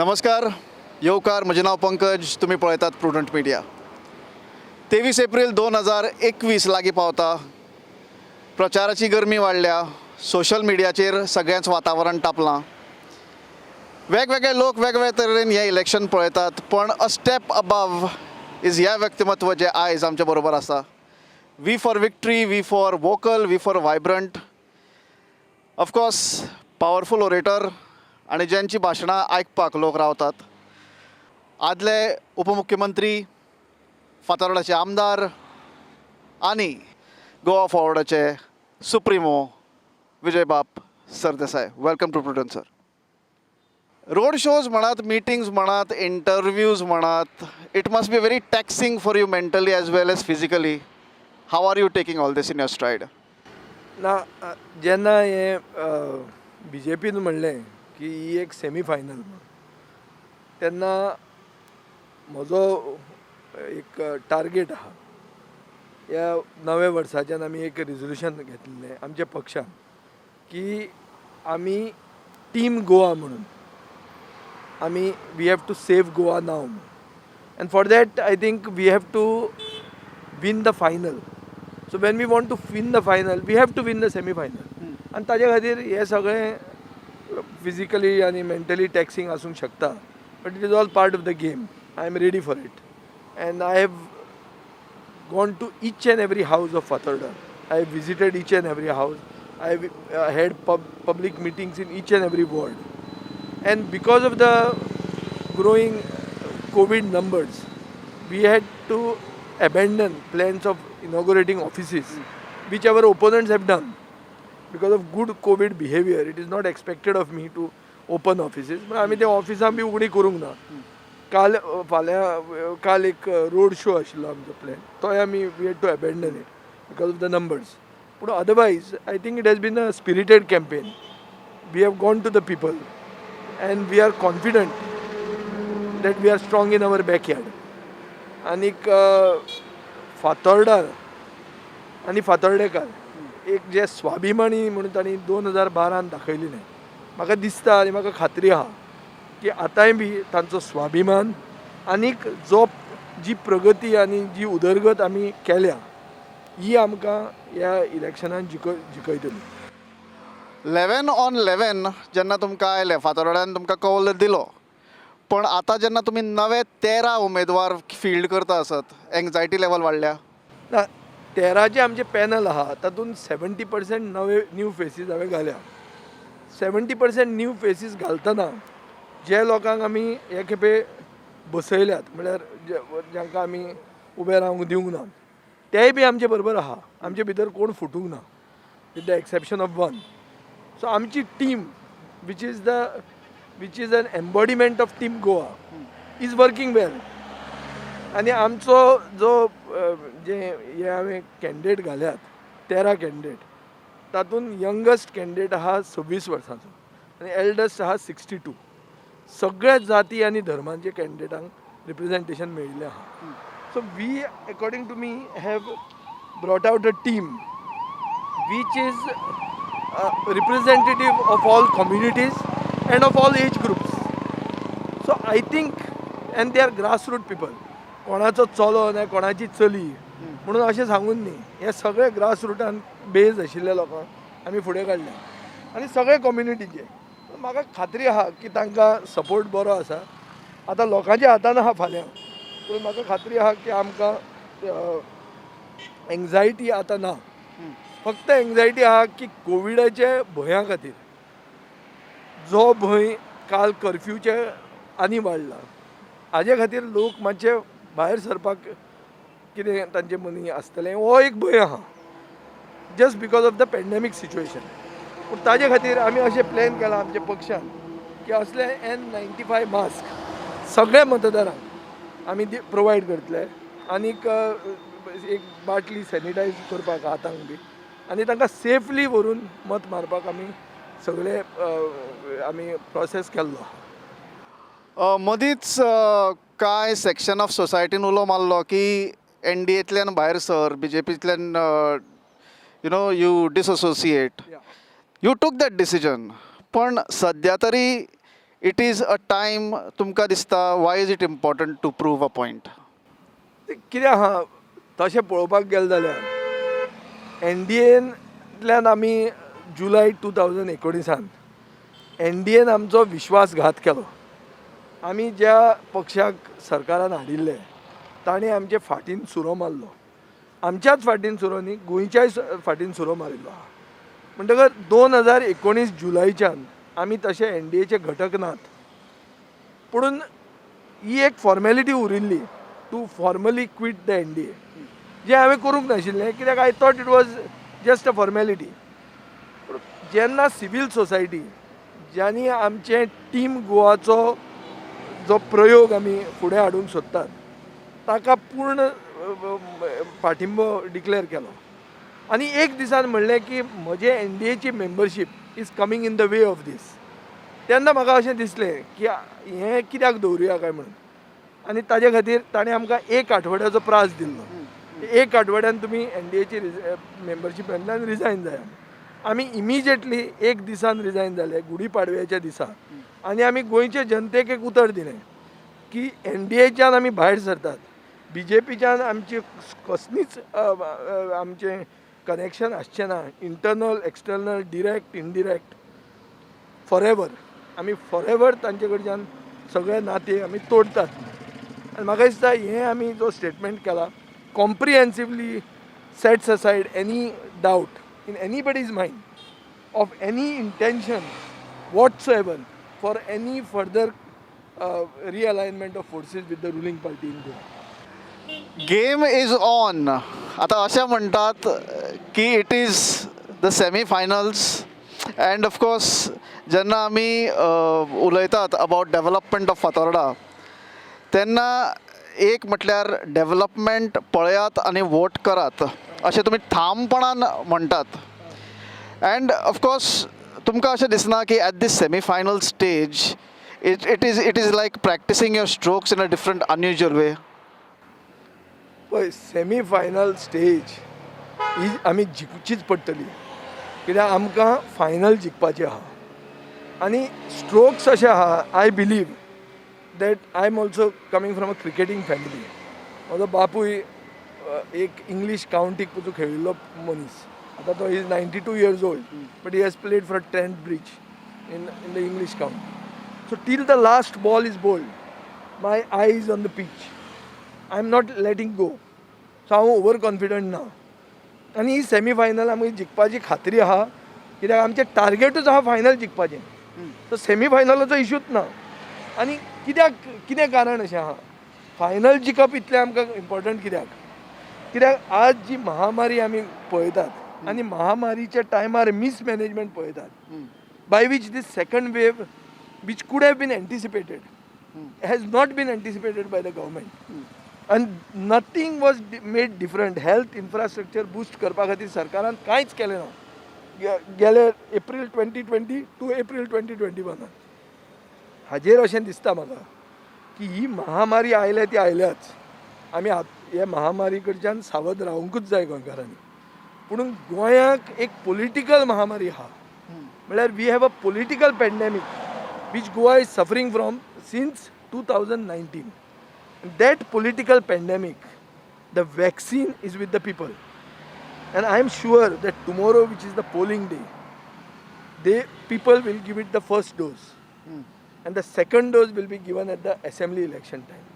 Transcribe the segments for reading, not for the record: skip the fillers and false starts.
नमस्कार, येवकार. म्हजें नांव पंकज. तुमी पळयतात प्रुडंट मिडिया. 23 एप्रील 2021 लागीं पावता. प्रचाराची गरमी वाडल्या. सोशल मिडियाचेर सगळेंच वातावरण तापलां. वेगवेगळे लोक वेगवेगळे तरेन हें इलेक्शन पळयतात, पण अ स्टेप अबाव is ह्या व्यक्तिमत्व जें आयज आमच्या बरोबर आसा. V for victory, V for vocal, V for vibrant, of course powerful orator आनी ज्यांची भाशणां आयकपाक लोक रावतात, आदले उपमुख्यमंत्री, फातोर्डाचे आमदार आनी गोवा फॉरवर्डाचे सुप्रिमो विजयबाब Sardesai. Welcome to Prudent, sir. Road shows म्हणात, मिटिंग्स म्हणात, इंटरव्यूज म्हणात, it must be very taxing for you mentally as well as physically. How are you taking all this in your stride? ना, जेन्ना हें बीजेपीन म्हणलें की ही एक सेमी फायनल म्हणून, तेन्ना म्हजो एक टार्गेट आहा. ह्या नव्या वर्साच्यान आमी एक रिजोल्युशन घेतलेलें आमच्या पक्षान की आमी टीम गोवा म्हणून आमी we have to save Goa now म्हणून, and for that I think we have to win the final. So when we want to win the final, we have to win the semi final. आनी ताजे खातीर हें सगळें physically आनी mentally taxing आसूंक शकता, but it is all part of the game. I am ready for it and I have gone to each and every house of Fatorda. I have visited each and every house. I have had public meetings in each and every ward. And because of the growing COVID numbers, we had to abandon plans of inaugurating offices, which our opponents have done. Because of good COVID behavior, it is not expected of me to open offices. पण आमी ते ऑफिसां बी उगडी करूंक ना. काल फाल्यां काल एक रोड शो आशिल्लो आमचो प्लॅन, तोय आमी we had to abandon it because of the numbers. पूण otherwise, I think it has been a spirited campaign. We have gone to the people and we are confident that we are strong in our backyard. आनीक फातोर्डा आनी फातोर्डेकार एक जे स्वाभिमानी म्हणून तांणी 2012न दाखयलें, म्हाका दिसता आनी म्हाका खात्री आहा की आतांय बी तांचो स्वाभिमान आनीक जो जी प्रगती आनी जी उदरगत आमी केल्या, ही आमकां ह्या इलेक्शनान जिखयतली. 11 ऑन 11 जेन्ना तुमकां आयलें, फातोर्ड्यान तुमकां कौल दिलो, पण आतां जेन्ना तुमी नवे 13 उमेदवार फिल्ड करता आसत, एंगजायटी लेवल वाडल्या? ना, 13चें आमचें पॅनल आहा, तातूंत 70% नवे न्यू फेसीस हांवें घाल्या. 70% न्यू फेसीस घालतना जे लोकांक आमी हे खेपे बसयल्यात, म्हळ्यार जांकां आमी उबे रावंक दिवंक ना, तेय बी आमचे बरोबर आहा. आमचे भितर कोण फुटूंक ना, with the exception of one. So आमची team, which is an embodiment of Team Goa, is working well. आनी आमचो जो जे हे हांवें कॅन्डिडेट घाल्यात 13 कॅन्डिडेट, तातूंत यंगस्ट कॅन्डिडेट आहा 26 वर्सांचो आनी एल्डस्ट आहा 62. सगळ्या जाती आनी धर्मांचे कॅन्डिडेटांक रिप्रेझेंटेशन मेळिल्लें आहा. So we, according to me, have brought out a team which is representative of all communities and of all age groups. So I think, and they are grassroot people. कोणाचो चलो ना कोणाची चली म्हणून अशें सांगून न्ही, हे सगळे ग्रास रुटान बेज आशिल्ल्या लोकांक आमी फुडें काडल्या आनी सगळे कम्युनिटीचे. म्हाका खात्री आहा की तांकां सपोर्ट बरो आसा. आतां लोकांच्या हातान आहा फाल्यां, पूण म्हाका खात्री आहा की आमकां एंगजायटी आतां ना. फक्त एंगजायटी आहा की कोविडाचे भंया खातीर, जो भंय काल कर्फ्यूचे आनी वाडला, हाजे खातीर लोक मातशे भायर सरपाक कितें तांचे मनी आसतलें, हो एक भंय आहा, just because of the pandemic situation. पूण ताजे खातीर आमी अशें प्लॅन केलां आमच्या पक्षान की असले N95 mask सगळ्या मतदारांक आमी प्रोवायड करतले आनीक एक बाटली सॅनिटायज करपाक हातांक बी, आनी तांकां सेफली व्हरून मत मारपाक आमी सगळे आमी प्रोसेस केल्लो आहा. मदींच कांय सेक्शन ऑफ सोसायटीन उलो मारलो की एनडीएंतल्यान भायर sir, बीजेपींतल्यान you disassociate. You took that decision, पण सद्या तरी It is a time तुमकां दिसता, why is it important to prove a point? ते कितें आहा, तशें पळोवपाक गेलें जाल्यार एनडीएंतल्यान आमी जुलय 2019 एनडीएन आमचो विश्वासघात केलो. आमी ज्या पक्षाक सरकारान हाडिल्ले ताणें आमचे फाटीन सुरो मारलो. आमच्याच फाटीन सुरो न्ही, गोंयच्याय फाटीन सुरो मारिल्लो आहा. म्हणटकर 2019 जुलयच्यान आमी तशे एनडीएचे घटक नात, पुणून ही एक फॉर्मेलिटी उरिल्ली to formally quit the NDA, जें हांवें करूंक नाशिल्लें कित्याक I thought it was just a formality. पूण जेन्ना सिवील सोसायटी ज्यांनी आमचें टीम गोवाचो जो प्रयोग आमी फुडें हाडूंक सोदतात ताका पूर्ण पाठिंबो डिक्लेअर केलो आनी एक दिसान म्हणलें की म्हजे एनडीएची membership is coming in the way of this, तेन्ना म्हाका अशें दिसलें की हें कित्याक दवरुया काय म्हणून. आनी ताजे खातीर ताणें आमकां एक आठवड्याचो प्रास दिल्लो. एक आठवड्यान तुमी एनडीएची मेंबरशिपांतल्यान रिजायन जाया. आमी इमिजिएटली एक दिसान रिजायन जाले, गुडी पाडव्याच्या दिसा. आनी आमी गोंयचे जनतेक एक उतर दिलें की एनडीएच्यान आमी भायर सरतात, बीजेपीच्यान आमची कसलीच आमचें कनेक्शन आसचें ना, internal, external, direct, indirect, forever. आमी फॉरेवर तांचे कडच्यान सगळे नाते आमी तोडटात. आनी म्हाका दिसता हें आमी जो स्टेटमेंट केला comprehensively sets aside any doubt in anybody's mind of any intention whatsoever for any further realignment of forces with the ruling party in Goa. Game is on. आता अशें म्हणटात की it is the semi-finals and of course जेन्ना आमी उलयतात about development of Fatorda, तेन्ना एक म्हटल्यार डेवलपमेंट पळयात आनी वोट करात अशें तुमी ठामपणान म्हणटात. अँड ऑफकोर्स तुमकां अशें दिसना की at this semi-final stage it is like practicing your strokes in a different, unusual way? पळय, सेमी फायनल स्टेज ही आमी जिखचीच पडटली कित्याक आमकां फायनल जिखपाचें आहा. आनी स्ट्रोक्स अशें आहा, I believe that I am also coming from a cricketing family. म्हजो बापूय एक इंग्लीश कावंटीक पसून खेळिल्लो मनीस. आतां तो is 92 years old, but he has played for Trent Bridge in the English county. So till the last ball is bowled, my eye is on the pitch. I am not letting go. So हांव over confident ना. आनी ही semi final आमी जिखपाची खात्री आहा कित्याक आमचें टार्गेटूच आहा final जिखपाचें. So semi फायनलाचो इशूच ना. आनी कित्याक, कितें कारण अशें आहा फायनल जिखप इतलें आमकां इम्पॉर्टंट कित्याक? कित्याक आज जी महामारी आमी पळयतात आनी महामारीच्या टायमार मिसमॅनेजमेंट पळयतात, by which this second wave, which could have been anticipated, has not been anticipated by the government and nothing was made different. Health infrastructure boost करपा खातीर सरकारान कांयच केलें ना गेले April 2020 to April 2021. हाजेर अशें दिसता म्हाका की ही महामारी आयल्या ती आयल्याच, आमी हे महामारी कडच्यान सावध रावंकूच जाय गोंयकारांनी. पूण गोंयाक एक पॉलिटिकल महामारी आहा, म्हळ्यार we have a political pandemic which Goa is suffering from since 2019. That political pandemic, the vaccine is with the people. And I am sure that tomorrow, which is the polling day, they people will give it the first dose. And the second dose will be given at the assembly election time.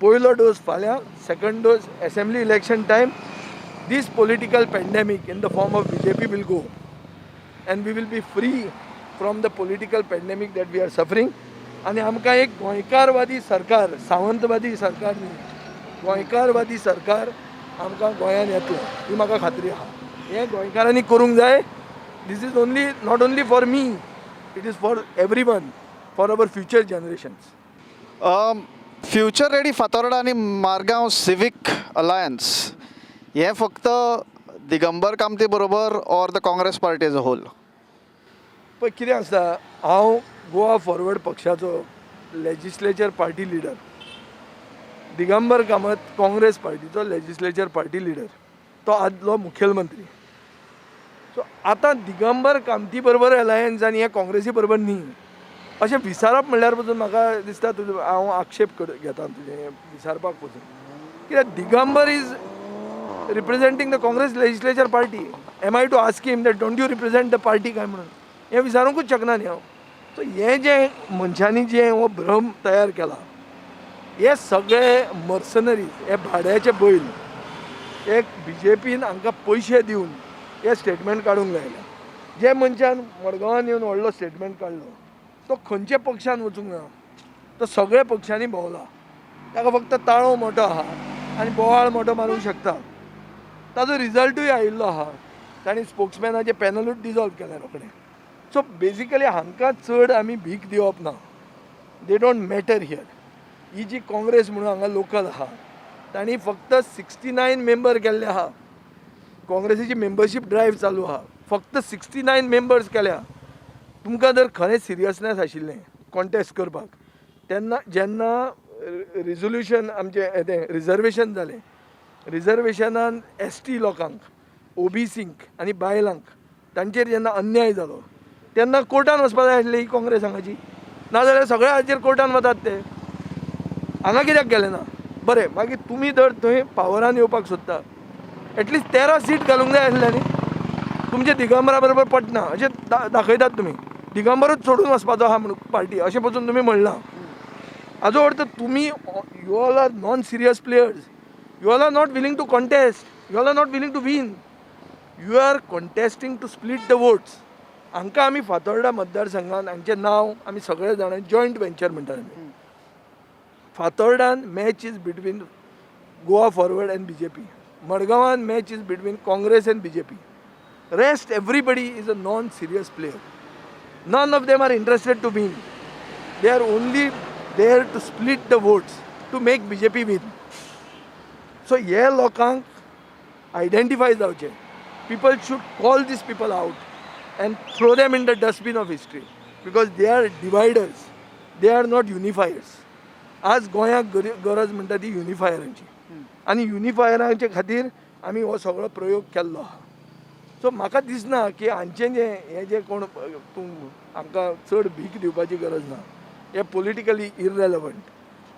पयलो dose फाल्यां, second dose assembly election time. This political pandemic in the form of BJP will go and we will be free from the political pandemic that we are suffering. आनी आमकां एक गोंयकारवादी सरकार, सावंतवादी सरकार न्ही, गोंयकारवादी सरकार आमकां गोंयांत येतलें ही म्हाका खात्री आहा. हें गोंयकारांनी करूंक जाय. This is only not only for me, it is for everyone, for our future generations. Future ready Fatorda आनी मारगांव सिवीक अलायन्स हें फक्त दिगंबर कामती बरोबर or the Congress party as a whole? पळय, कितें आसता, हांव गोवा फॉरवर्ड पक्षाचो legislature party leader, Digambar Kamat Congress पार्टीचो लेजिस्लेचर पार्टी लिडर, तो आदलो मुखेलमंत्री. सो आतां दिगंबर कामती बरोबर अलायन्स आनी हे काँग्रेसी बरोबर न्ही. अशें विचारप म्हणल्यार पसून म्हाका दिसता तुजो हांव आक्षेप घेता तुजें विचारपाक पसून, कित्याक Digambar is representing the Congress legislature party. Am I to ask him that don't you represent the party काय म्हणून? हें विचारूंकूच शकना न्ही हांव. सो हें जें मनशांनी जें हो भ्रम तयार केला, हे सगळे मर्सनरीज, हे भाड्याचे बैल. एक बीजेपीन हांकां पयशे दिवन हे स्टेटमेंट काडूंक लायल्या. जे मनशान मडगांवान येवन व्हडलो स्टेटमेंट काडलो तो खंयच्या पक्षान वचूंक ना, तो सगळ्या पक्षांनी भोंवला. ताका फक्त ताळो मोठो आहा आनी बोवाळ मोठो मारूंक शकता. ताजो रिजल्टूय आयिल्लो आहा. तांणी स्पोक्समॅनाचें पॅनलूच डिजॉल्व केलें रोखडें. सो बेजिकली हांकां चड आमी भीक दिवप ना. They don't matter here. ही जी काँग्रेस म्हणून हांगा लोकल आहा, तांणी फक्त 69 मेंबर केल्ले आहा. काँग्रेसीची मेंबरशीप ड्रायव्ह चालू आहा, फक्त 69 मेंबर्स केल्या. तुमकां जर खरें सिरियसनेस आशिल्लें कॉन्टेस्ट करपाक, तेन्ना जेन्ना रिजोल्युशन आमचें तें रिजर्वेशन जालें, रिजर्वेशनान एसटी लोकांक, ओबीसींक आनी बायलांक तांचेर जेन्ना अन्याय जालो तेन्ना कोर्टान वचपा जाय आसली ही काँग्रेस हांगाची. नाजाल्यार सगळ्या हाचेर कोर्टान वतात ते, हांगा कित्याक गेले ना? बरें, मागीर तुमी जर थंय पावरान येवपाक सोदता, एटलिस्ट 13 सीट घालूंक जाय आसलें न्ही. तुमचे दिगंबरा बरोबर पटना अशें दाखयतात तुमी. दिगंबरूच सोडून वचपाचो आहा म्हणून पार्टी अशें पसून तुमी म्हणलां. हाजो अर्थ तुमी you all are non serious players. You all are not willing to contest. You all are not willing to win. You are contesting to split the votes. हांकां आमी फातोर्डा मतदारसंघान हांचें नांव आमी सगळे जाणां जॉयंट वेंचर म्हणटात आमी. फातोर्डान match is between Goa Forward and BJP. मडगांवान match is between Congress and BJP. Rest everybody is a non serious player. None of them are interested to win. They are only there to split the votes to make BJP win. So हे लोकांक identify जावचे. People should call these people out and throw them in the dustbin of history because they are dividers, they are not unifiers. आज गोंयाक गरज म्हणटा ती युनिफायरांची आनी युनिफायरांचे खातीर आमी हो सगळो प्रयोग केल्लो आहा. सो म्हाका दिसना की हांचें जें हें जें कोण तूं हांकां चड भीक दिवपाची गरज ना. हे पोलिटिकली इररेलवंट,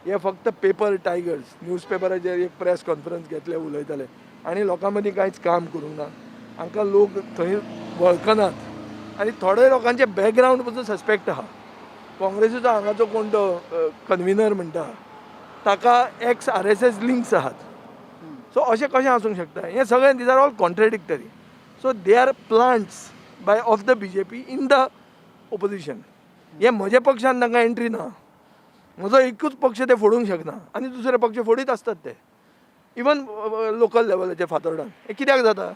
हे फक्त पेपर टायगर्स. न्यूज पेपराचेर एक प्रेस कॉन्फरन्स घेतले, उलयताले आनी लोकां मदीं कांयच काम करूंक ना. हांकां लोक थंय वळखनात आनी थोडे लोकांचे बॅकग्रावंड पसून सस्पेक्ट आहा. काँग्रेसीचो हांगाचो कोण तो कन्विनर म्हणटा ताका एक्स आरएसएस लिंक्स आहात. सो अशें कशें आसूंक शकता? हें सगळें these are all contradictory. So they are plants by of the BJP in the opposition. हें म्हज्या पक्षान तांकां एंट्री ना. म्हजो एकूच पक्ष ते फोडूंक शकना आनी दुसरे पक्ष फोडीत आसतात ते, इवन लोकल लेवलाचेर फातोर्डान. हें कित्याक जाता?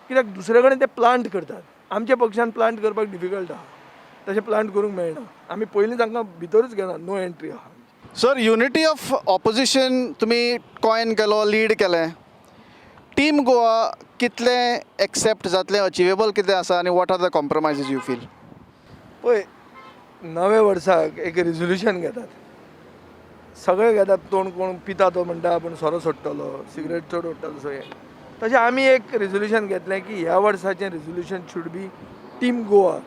कित्याक दुसरे कडेन ते प्लांट करतात. आमच्या पक्षान प्लांट करपाक डिफिकल्ट आहा, तशें प्लांट करूंक मेळना. आमी पयलीं तांकां भितरूच घेना, नो एंट्री आहा. सर, युनिटी ऑफ ऑपोजिशन तुमी कॉयन केलो, लीड केलें. टीम गोवा कितलें एक्सेप्ट जातलें, अचिवेबल कितें आसा आनी what are the compromises you feel? पळय, नव्या वर्साक एक रिजोल्युशन घेतात सगळे घेतात. तोंड कोण पिता तो म्हणटा आपूण सोरो सोडटलो, सिगरेट चड ओडटा तसो. हें तशें आमी एक रिजोल्युशन घेतलें की ह्या वर्साचें resolution should be Team Goa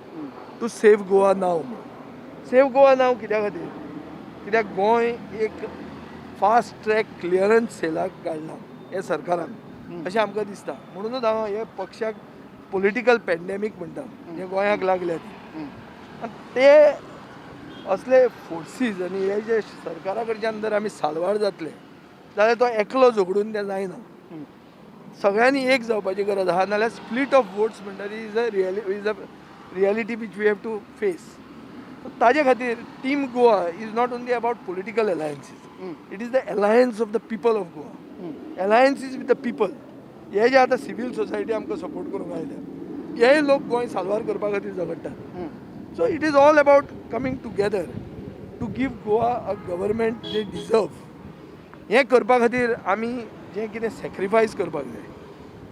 to save Goa now म्हणून. सेव गोवा नाव कित्या खातीर? कित्याक गोंय एक फास्ट ट्रॅक क्लियरन्स सेलाक घालना हे सरकारान अशें आमकां दिसता. म्हणूनच हांव हे पक्षाक पोलिटिकल पेंडेमीक म्हणटा, जे गोंयाक लागल्या ती. आनी ते असले फोर्सीस आनी हे जे सरकारा कडच्यान जर आमी साल्वार जातले जाल्यार तो एकलो झगडून तें जायना. सगळ्यांनी एक जावपाची गरज आहा, नाल्यार स्प्लीट ऑफ वोट्स म्हणटा ती is a reality which we have to face. ताजे खातीर Team Goa is not only about political alliances, it is the alliance of the people of Goa, alliances with the people. हे जे आतां civil society आमकां support करूंक आयल्या, हे लोक गोंय साल्वार करपा खातीर झगडटात. So it is all about coming together to give Goa a government they deserve. हें करपा खातीर आमी जें कितें सॅक्रिफायस करपाक जाय.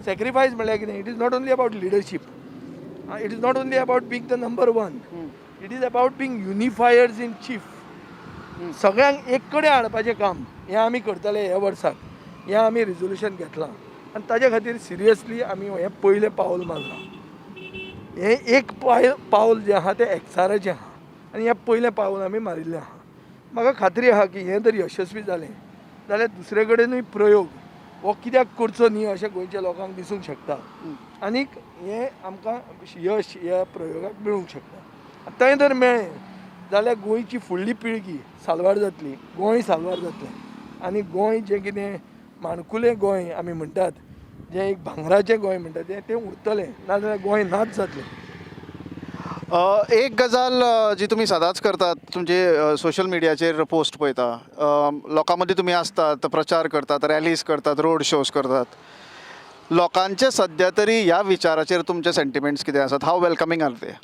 सॅक्रिफायस म्हणल्यार कितें? It is not only about leadership, it is not only about being the number one, it is about being unifiers in chief. सगळ्यांक एक कडेन हाडपाचें काम हें आमी करतले ह्या वर्साक. हें आमी रिजोल्युशन घेतलां आनी ताजे खातीर सिरियसली आमी हें पयलें पावल मारलां. हें एक पावल जें आहा तें एक्साराचें आहा. आनी हें पयलें पावल आमी मारिल्लें आहा. म्हाका खात्री आहा की हें जर यशस्वी जालें जाल्यार दुसरे कडेनूय प्रयोग हो कित्याक करचो न्ही अशें गोंयच्या लोकांक दिसूंक शकता आनीक हें आमकां यश ह्या प्रयोगाक मेळूंक शकता. थंय जर मेळ्ळें जाल्यार गोंयची फुडली पिळगी साल्वार जातली, गोंय साल्वार जातलें आनी गोंय जें कितें माणकुलें गोंय आमी म्हणटात, जें एक भांगराचें गोंय म्हणटात तें तें उरतलें, नाजाल्यार गोंय नाच जातलें. एक गजाल जी तुमी सदांच करतात, तुमचे सोशल मिडियाचेर पोस्ट पळयता, लोकां मदीं तुमी आसतात, प्रचार करतात, रॅलीज करतात, रोड शोज करतात. लोकांचे सद्या तरी ह्या विचाराचेर तुमचे सेंटिमेंट्स कितें आसात? How welcoming are they?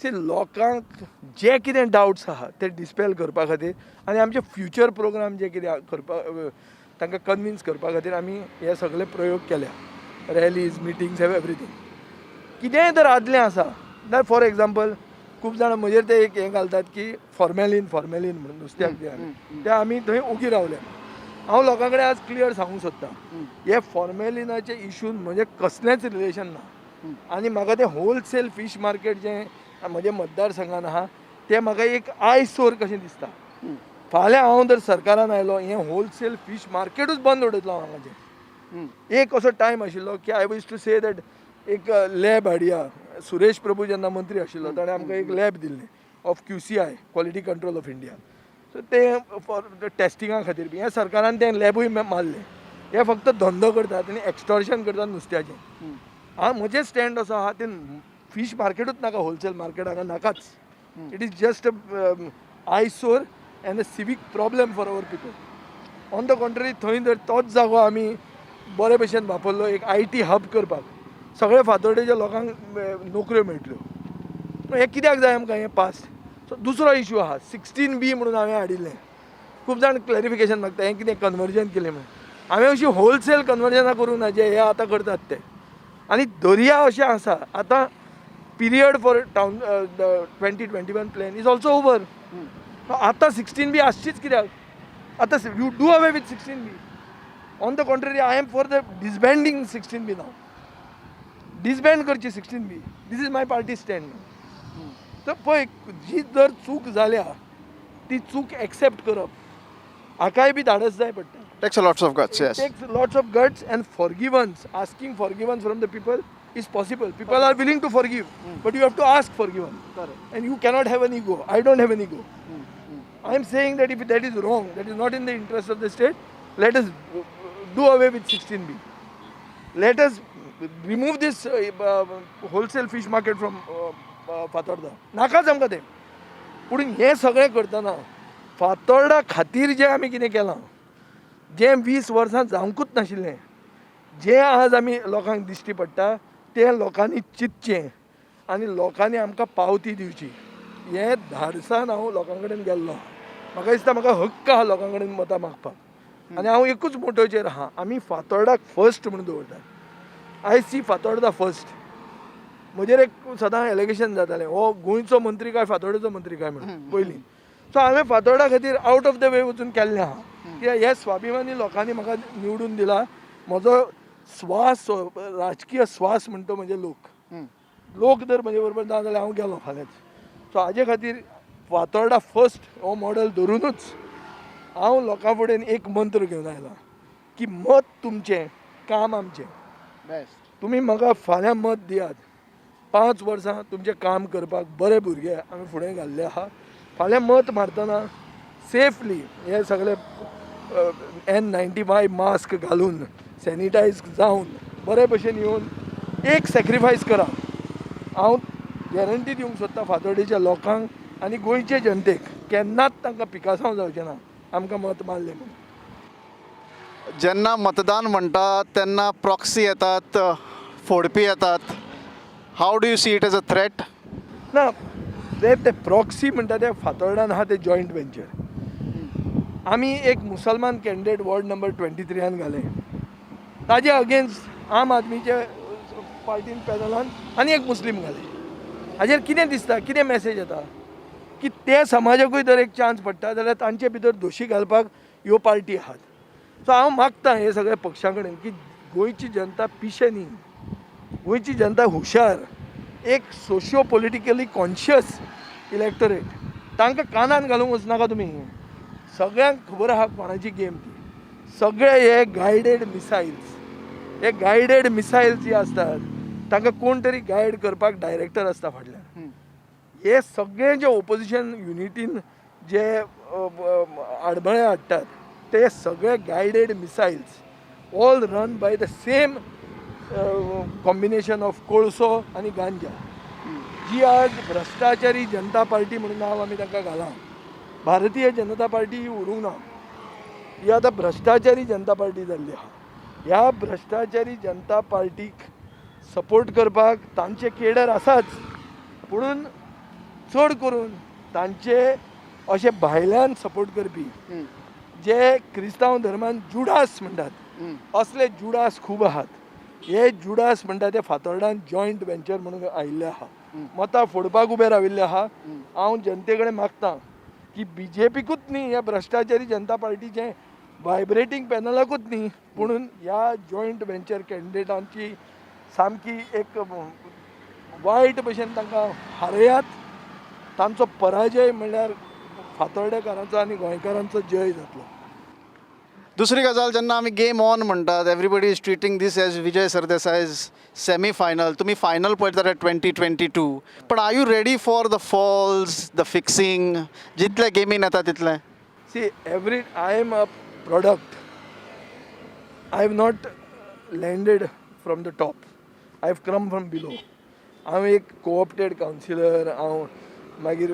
See, लोकांक जे कितें डावट्स आहा ते डिस्पेल करपा खातीर आनी आमचे फ्युचर प्रोग्राम जे कितें करपा तांकां कन्विन्स करपा खातीर आमी हे सगळे प्रयोग केल्या, रॅलीज, मिटींग्स, एवरीथींग. कितेंय जर आदलें आसा जाल्यार, फॉर एग्जाम्पल, खूब जाणां म्हजेर ते एक हें घालतात की फॉर्मेलीन फॉर्मेलीन म्हणून नुस्त्याक बी, ते आमी थंय ओगी रावले. हांव लोकां कडेन आज क्लियर सांगूंक सोदतां, हे फॉर्मेलिनाचे इशून म्हजें कसलेंच रिलेशन ना आनी म्हाका तें होलसेल फीश मार्केट जें म्हज्या मतदारसंघान आहा तें म्हाका एक आयसोर कशें दिसता. फाल्यां हांव जर सरकारान आयलो, हें होलसेल फीश मार्केटूच बंद उडयतलो हांव हांगाचें. एक असो टायम आशिल्लो की I used to say that एक लॅब हाडया. सुरेश प्रभू जेन्ना मंत्री आशिल्लो, ताणें आमकां एक लॅब दिल्लें of QCI, Quality Control of India. So तें फॉर टेस्टिंगा खातीर बी. ह्या सरकारान तें लॅबूय मारलें. हे फक्त धंदो करतात आनी एक्स्टॉर्शन करतात नुस्त्याचें. हांव म्हजें स्टँड असो आहा, तें फीश मार्केटूच नाका, होलसेल मार्केट हांगा नाकाच. It is just eyesore and a civic problem for our people. On the contrary, थंय जर तोच जागो आमी बरे भशेन वापरलो एक IT hub करपाक, सगळे फातोर्डेच्या लोकांक नोकऱ्यो मेळटल्यो. पूण हें कित्याक जाय आमकां हें पास? सो दुसरो इशू आहा, 16B म्हणून हांवें हाडिल्लें. खूब जाण क्लॅरिफिकेशन मागता, हें कितें कन्वर्जन केलें म्हणून. हांवें अशी होलसेल कन्वर्जनां करूंक ना जे हे आतां करतात ते. आनी दर्या अशें आसा, आतां period for town 2021 plan is also over. आतां 16B आसचीच कित्याक? आतां you do away with 16B. On the contrary, I am for the disbanding 16B. Now disband करची 16B. This is my party stand. तर पळय, जी जर चूक जाल्या ती चूक एक्सेप्ट करप हाकाय बी धाडस जाय पडटा. Takes a lots of guts, yes. Takes lots of guts, and forgiveness, asking forgiveness from the people is possible. People are willing to forgive, but you have to ask forgiveness. And you cannot have an ego. I don't have an ego. I am saying that if that is wrong, that is not in the interest of the state, let us do away with 16B. Let us remove this wholesale fish market from Fatorda. नाकाच आमकां तें. पूण हें सगळें करतना फातोर्डा खातीर जें आमी कितें केलां, जें 20 वर्सां जावंकूच नाशिल्लें, जें आज आमी लोकांक दिश्टी पडटा, तें लोकांनी चिंतचें आनी लोकांनी आमकां पावती दिवची. हें धाडसान हांव लोकां कडेन गेल्लो. म्हाका दिसता म्हाका हक्क आहा लोकां कडेन मतां मागपाक आनी हांव एकूच मोटोचेर आहा, आमी फातोर्डाक फर्स्ट म्हणून दवरतात. I see Fatorda first. म्हजेर एक सदां एलिगेशन जातालें, हो गोंयचो मंत्री काय फातोर्डेचो मंत्री काय म्हणून पयलीं. सो हांवें फातोर्डा खातीर आउट ऑफ the वे वचून केल्लें आहा, कित्याक हे स्वाभिमानी लोकांनी म्हाका निवडून दिला. म्हजो स्वास, राजकीय स्वास म्हणटा म्हणजे लोक. लोक जर म्हजे बरोबर ना जाल्यार हांव गेलो फाल्यांच. सो हाजे खातीर फातोर्डा फर्स्ट हो मॉडल धरुनूच हांव लोकां फुडें एक मंत्र घेवन आयला की मत तुमचें, काम आमचें. बेस्ट. तुमी म्हाका फाल्यां मत दियात, 5 वर्सां तुमचें काम करपाक बरे भुरगे आमी फुडें घाल्ले आहा. फाल्यां मत मारतना सेफली हे सगळे N95 mask घालून, सॅनिटायज जावन, बरे भशेन येवन एक सॅक्रिफायस करा. हांव गॅरंटी दिवंक सोदता फातोर्डेच्या लोकांक आनी गोंयचे जनतेक, केन्नाच तांकां पिकासांव जावचें ना आमकां मत मारलें म्हणून. जेन्ना मतदान म्हणटा तेन्ना प्रॉक्सी येतात, फोडपी येतात. How do you see it as a threat? ना, ते ते प्रॉक्सी म्हणटा ते फातोर्डान आहा ते जॉयंट वेंचर. आमी एक मुसलमान कॅन्डिडेट वॉर्ड नंबर 23न घाले, ताजे अगेन्स्ट आम आदमीचे पार्टीन पॅनलान आनी एक मुस्लीम घाले. हाजेर कितें दिसता, कितें मॅसेज येता की ते समाजाकूय जर एक चान्स पडटा जाल्यार तांचे भितर दोशी घालपाक ह्यो पार्टी आहात. सो हांव मागता हे सगळ्या पक्षां कडेन की गोंयची जनता पिशे न्ही, गोंयची जनता हुशार, एक socio politically conscious electorate. तांकां कानान घालूंक वचनाका तुमी. सगळ्यांक खबर आहा कोणाची गेम ती. सगळे हे गायडेड मिसायल्स, हे गायडेड मिसायल्स जे आसतात तांकां कोण तरी गायड करपाक डायरेक्टर आसता फाटल्यान. हे सगळे जे ओपोजिशन युनिटीन जे आडमेळे हाडटात ते सगळे guided missiles, all run by the same combination of कोळसो आनी गांजा, जी आज भ्रश्टाचारी जनता पार्टी म्हणून नांव आमी तांकां घालां. भारतीय जनता पार्टी ही उरूंक ना, ही आतां भ्रश्टाचारी जनता पार्टी जाल्ली आहा. ह्या भ्रश्टाचारी जनता पार्टीक सपोर्ट करपाक तांचे केडर आसाच, पुणून चड करून तांचे अशे भायल्यान सपोर्ट करपी जे क्रिस्तांव धर्मान जुडास म्हणटात असले जुडास खूब आहात. हे जुडास म्हणटा ते फातोर्डान जॉयंट वेंचर म्हणून आयिल्ले आहा, मतां फोडपाक उबे राविल्ले आहा. हांव जनते कडेन मागता की बीजेपीकूच न्ही, ह्या भ्रश्टाचारी जनता पार्टीचें वायब्रेटींग पॅनलाकूच न्ही, पुणून ह्या जॉयंट वेंचर कॅन्डिडेटांची सामकी एक वायट भशेन तांकां हारयात. तांचो पराजय म्हणल्यार फातोर्डेकारांचो आनी गोंयकारांचो जय जातलो. दुसरी गजाल, जेन्ना आमी गेम ऑन म्हणटात, everybody is treating this as Vijay Sardesai's semi final. तुमी फायनल पळयतात 2022, पण are you ready for the falls, the fixing, जितले गेमीन येता तितलें? See, every I am a product. I have not landed from the top. I have come from below. हांव एक co-opted councillor, हांव मागीर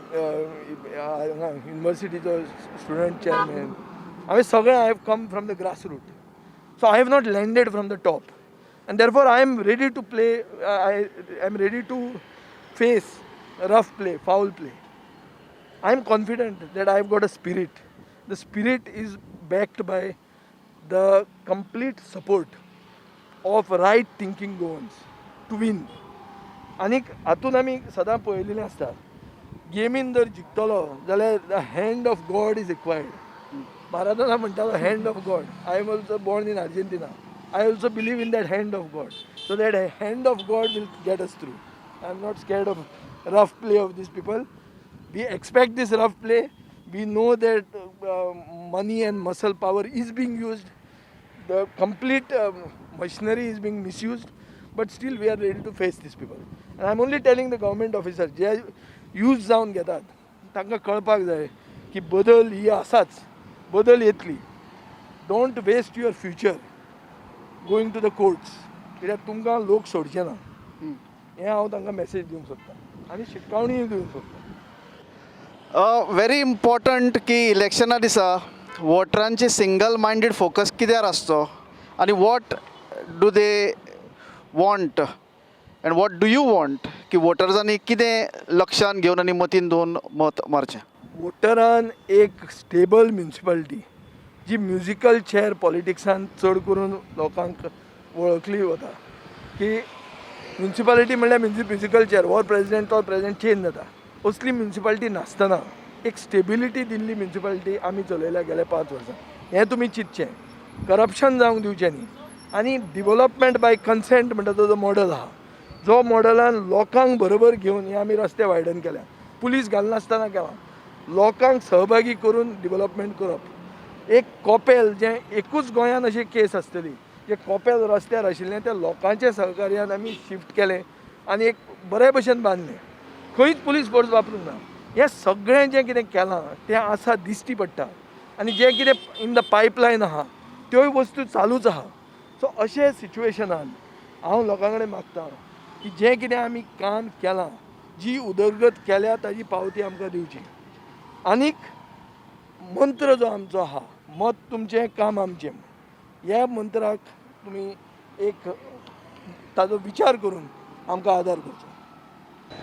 युनिवर्सिटीचो स्टुडंट चेअरमॅन. हांवें सगळें, I have come from the grass root, so I have not landed from the top, and therefore I am ready to play. I am ready to face rough play, foul play. I am confident that I have got a spirit. The spirit is backed by the complete support of right thinking Goans to win. आनीक हातून आमी सदां पळयलेलें आसता, गेमीन जर जिखतलो जाल्यार the hand of God is required. Maradona म्हणटालो, hand of God. I am also born in Argentina. I also believe in that hand of God, so that hand of God will get us through. I am not scared of rough play of these people. We expect this rough play. We know that money and muscle power is being used. The complete machinery is being misused, but still we are ready to face these people. And I'm only telling the government officers, J use जावन घेतात तांकां कळपाक जाय की बदल ही आसाच, बदल येतली. Don't waste your future going to the courts, कित्याक तुमकां लोक सोडचे ना. हें हांव तांकां मॅसेज दिवंक सोदतां आनी शिटकावणीय दिवंक सोदतां. व्हेरी इम्पॉर्टंट की इलेक्शना दिसा वोटरांचे सिंगल मायंडेड फोकस कित्यार आसचो आनी what do they want and what do you want की वोटर्सांनी कितें लक्षान घेवन आनी मतीन दवरून मत मारचें? वोटरान एक स्टेबल म्युनिसिपालिटी, जी म्युजिकल चेअर पॉलिटिक्सान चड करून लोकांक वळखली वता की म्युनिसिपालिटी म्हणल्यार म्युजिकल चेअर, हो प्रेजिडेंट तो प्रेजिडेंट चेंज जाता, असली म्युनिसिपालिटी नासतना एक स्टेबिलिटी दिल्ली म्युनिसिपालिटी आमी चलयल्या गेल्या 5 वर्सां. हें तुमी चिंतचें. करप्शन जावंक दिवचें न्ही आनी डिवलपमेंट बाय कन्सेंट म्हणटा तो जो मॉडल आहा, जो मॉडलान लोकांक बरोबर घेवन हे आमी रस्ते वायडन केल्या, पुलीस घालनासतना केला, लोकांक सहभागी करून डिवलपमेंट करप. एक कॉपेल जें एकूच गोंयान अशी केस आसतली, जे कॉपेल रस्त्यार आशिल्लें तें लोकांच्या सहकार्यान आमी शिफ्ट केलें आनी एक बरे भशेन बांदलें. खंयच पुलीस फोर्स वापरूंक ना. हें सगळें जें कितें केलां तें आसा, दिश्टी पडटा आनी जें कितें इन the pipeline आहा त्योय वस्तू चालूच आहा. सो अशे सिच्युएशनान हांव लोकां कडेन मागता की जें कितें आमी काम केलां, जी उदरगत केल्या, ताजी पावती आमकां दिवची. आनीक मंत्र जो आमचो आहा, मत तुमचें काम आमचें, ह्या मंत्राक तुमी एक ताजो विचार करून आमकां आदार करचो.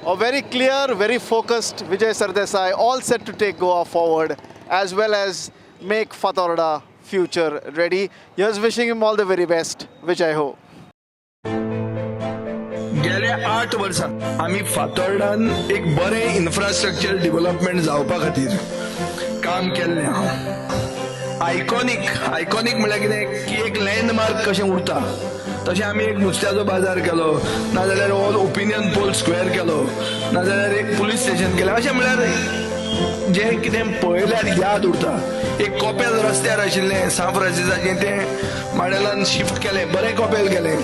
A very clear, very focused Vijay Sardesai, all set to take Goa forward as well as make Fatorda future ready. Here's wishing him all the very best. Vijay ho. गेल्या 8 वर्सां आमी फातोर्डान एक बरें इन्फ्रास्ट्रक्चर डेव्हलपमेंट जावपा खातीर काम केल्लें आहा. आयकॉनीक, आयकॉनीक म्हणल्यार कितें की एक लँडमार्क कशें उरता तशें आमी एक नुस्त्याचो बाजार केलो, नाजाल्यार ऑल ओपिनियन पोल स्क्वेअर केलो, नाजाल्यार एक पुलीस स्टेशन केलें. अशें म्हणल्यार जें कितें पळयल्यार याद उरता. एक कॉपेल रस्त्यार आशिल्लें सांत फ्रांसिसाचें, तें माडेलान शिफ्ट केलें, बरें कॉपेल केलें.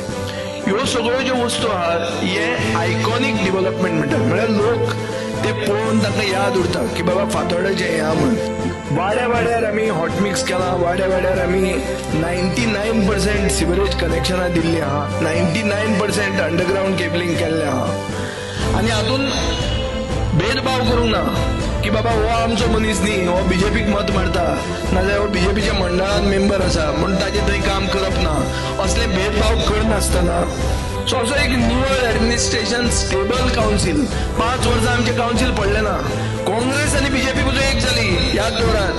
ह्यो सगळ्यो ज्यो वस्तू आहात हे आयकॉनीक डिवलपमेंट म्हणटात, म्हळ्यार लोक ते पळोवन तांकां याद उरता की बाबा फातोर्डाचें हें आहा म्हणून. वाड्या वाड्यार आमी हॉट मिक्स केलां, वाड्या वाड्यार आमी 99% सिवरेज कनेक्शनां दिल्लीं आहा, 99% अंडरग्रावंड केबलिंग केल्लें आहा. आनी हातूंत भेदभाव करूंक ना की बाबा हो आमचो मनीस न्ही, हो बीजेपीक मत मारता, नाजाल्यार हो बीजेपीच्या मंडळान मेंबर आसा म्हूण ताजें थंय काम करप ना, असले भेदभाव करनासतना. सो असो एक निवळ ऍडमिनिस्ट्रेशन, स्टेबल कावन्सील. 5 वर्सां आमचें कावन्सील पडलें ना. काँग्रेस आनी बीजेपी पसून एक जाली, याद दवरात,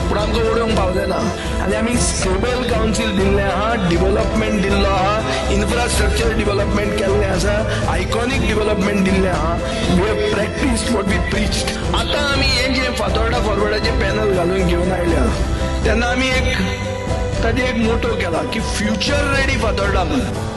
पूण आमकां उडोवंक पावलें ना. आनी आमी स्टेबल कावन्सील दिल्लें आहा, डिवलपमेंट दिल्लो आहा, इन्फ्रास्ट्रक्चर डिवलपमेंट केल्लें आसा, आयकॉनीक डिवलपमेंट दिल्लें आहा. We have practised what we preached. आतां आमी हें जें फातोर्डा फॉरवर्डाचें पॅनल घालून घेवन आयल्या तेन्ना आमी एक ताजें एक मोटो केला की फ्युचर रेडी फातोर्डा म्हणून.